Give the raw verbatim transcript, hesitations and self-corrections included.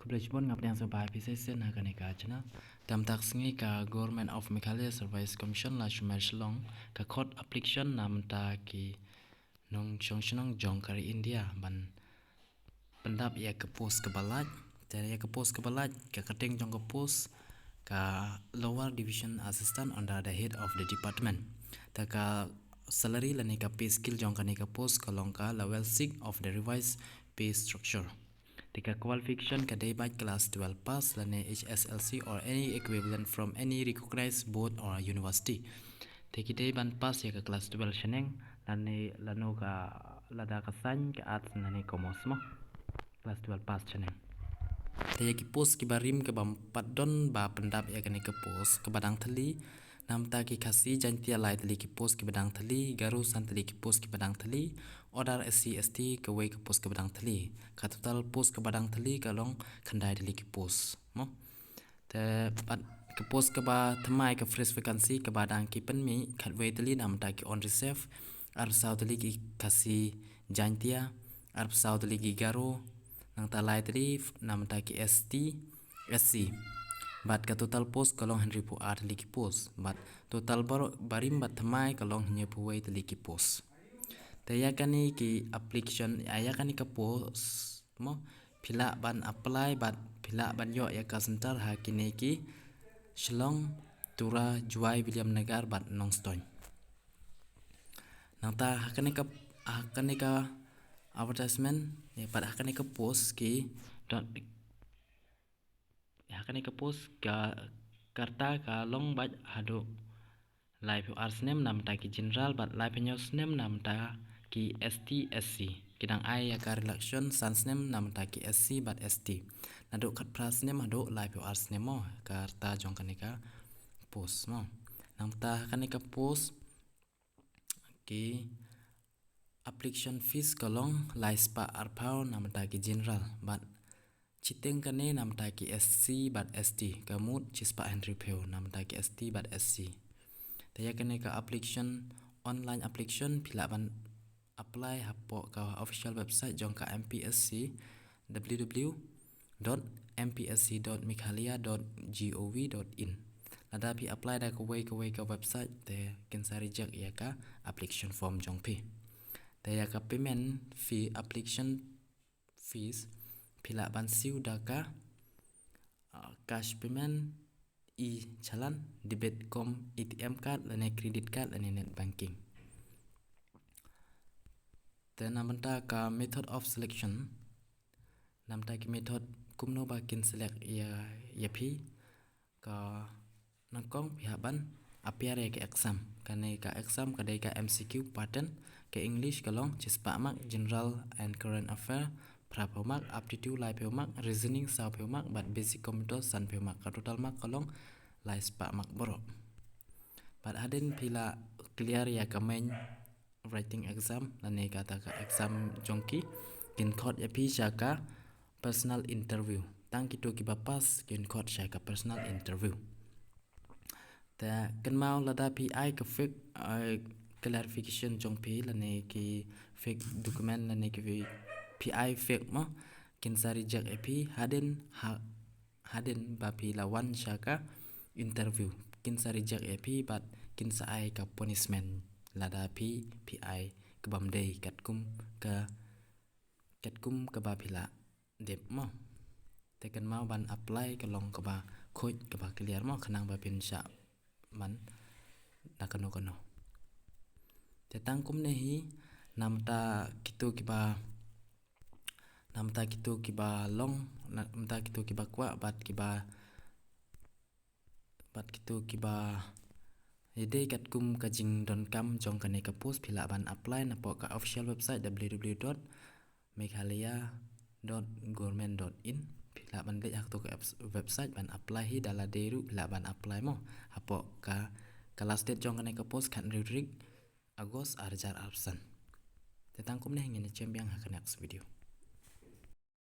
Khublei shibun, nga pdiang sngewbha ïa phi sa shisien ha kane ka channel. Te mynta ka sngi ka Government of Meghalaya Service Commission la shu mer Shillong ka khot application na bynta ki nongshong shnong jong ka ri India ban pyndap ïa ka post kaba lait. Te ïa ka post kaba lait, ka kyrteng jong ka post ka Lower Division Assistant under the head of the department. Te ka salary lane ka pay scale jong kane ka post ka long ka level six of the revised pay structure. Te ka qualification ka dei bad class twelve pass lane H S L C or any equivalent from any recognized board or university. Te ki dei ban pass ïa ka class twelve shaneng lane lano ka lada ka science, ka arts lane commerce mo. Class twelve pass shaneng. Te ïa ki post kiba rim kaba ym pat don ba pyndap ïa kane ka post kaba dang thylli, na bynta ki Khasi Jaiñtia lai tylli ki post kiba dang thylli, Garo san tylli ki post kiba dang thylli, Odar S C S T kawei ka post kaba dang thylli. Ka total post kaba dang thylli ka long khyndai tylli ki post mo. Te bad ka post kaba thymmai, ka fresh vacancy, kaba dang ki pynmih khatwei tylli na bynta ki unreserved, arphew saw tylli ki Khasi Jaiñtia, arphew saw tylli ki Garo, nangta lai tylli na bynta ki S T, S C. Bad ka total post ka long hynriewphew ar tylli ki post. Bad total barim bad thymmai ka long hynñiewphew wei tylli ki post. Te ïa kane ki application, ïa kane ka post mo, phi lah ban apply bad phi lah ban ïoh ïa ka center ha kine ki Shillong, Tura, Jowai, Williamnagar bad Nongstoiñ. Nangta ha kane ka, ha kane ka advertisement, ïa pat ha kane ka post ki don, ha kane ka post ka rta ka long beit haduh laiphew ar snem na bynta ki general bad laiphew hynñiew snem na bynta ki S T, S C. Ki dang ai ïa ka relaxation san snem na bynta ki S C bad S T. Naduh khatphra snem haduh laiphew ar snem mo, ka rta jong kane ka post mo. Nangta ha kane ka post ki application fees ka long lai spah arphew na bynta ki general bad shiteng kane na bynta ki S C bad S T, ka mut shispah hynriewphew na bynta ki S T bad S C. Te ïa kane ka application, online application, phi lah ban apply hapoh ka official website jong ka M P S C, W W W dot M P S C dot meghalaya dot gov dot in. Lada phi apply da kawei kawei ka website te kin sa reject ïa ka application form jong phi. Te ïa ka payment fee, application fees, phi lah ban siew da ka, ah, cash payment, e-challan, debit cum A T M card lane credit card lane net banking. Te na bynta ka method of selection, na bynta ki method kumno ba kin select ïa, ïa phi, ka nyngkong phi hap ban appear ïa ka exam. Kane ka exam ka dei ka M C Q pattern, ka English ka long shispah mark, general and current affair phraphew mark, aptitude laiphew mark, reasoning sawphew mark bad basic computer sanphew mark. Ka total mark ka long laispah mark baroh. Bad hadien phi la clear ïa ka main writing exam lane kata ka exam jong ki, kin khot ïa phi sha ka personal interview. Tang kito kiba pass kin khot sha ka personal interview. Te kynmaw, lada phi ai ka fake, eh, clarification jong phi lane ki fake document lane ki phi, phi ai fake mo, kin sa reject ïa phi hadien ha, hadien ba phi la wan sha ka interview. Kin sa reject ïa phi bad kin sa ai ka punishment lada phi, phi ai kaba ym dei katkum ka, katkum kaba phi la dep mo. Te kynmaw, ban apply ka long kaba khuid, kaba clear mo, khnang ba phin shah ban da kano kano. Te tang kumne hi, na bynta kito kiba, na bynta kito kiba long, na bynta kito kiba kwah bad kiba, bad kito kiba ïadei katkum ka jingdonkam jong kane ka post, phi lah ban apply napoh ka official website, W W W dot meghalaya dot government dot in. Phi lah ban leit ha kato ka webs-, website ban apply hi. Da lade ruh phi lah ban apply mo. Hapoh ka, ka last date jong kane ka post khathynriew tarik August arhajar arphew san. Te tang kumne, ngin ïa jem biang ha ka next video.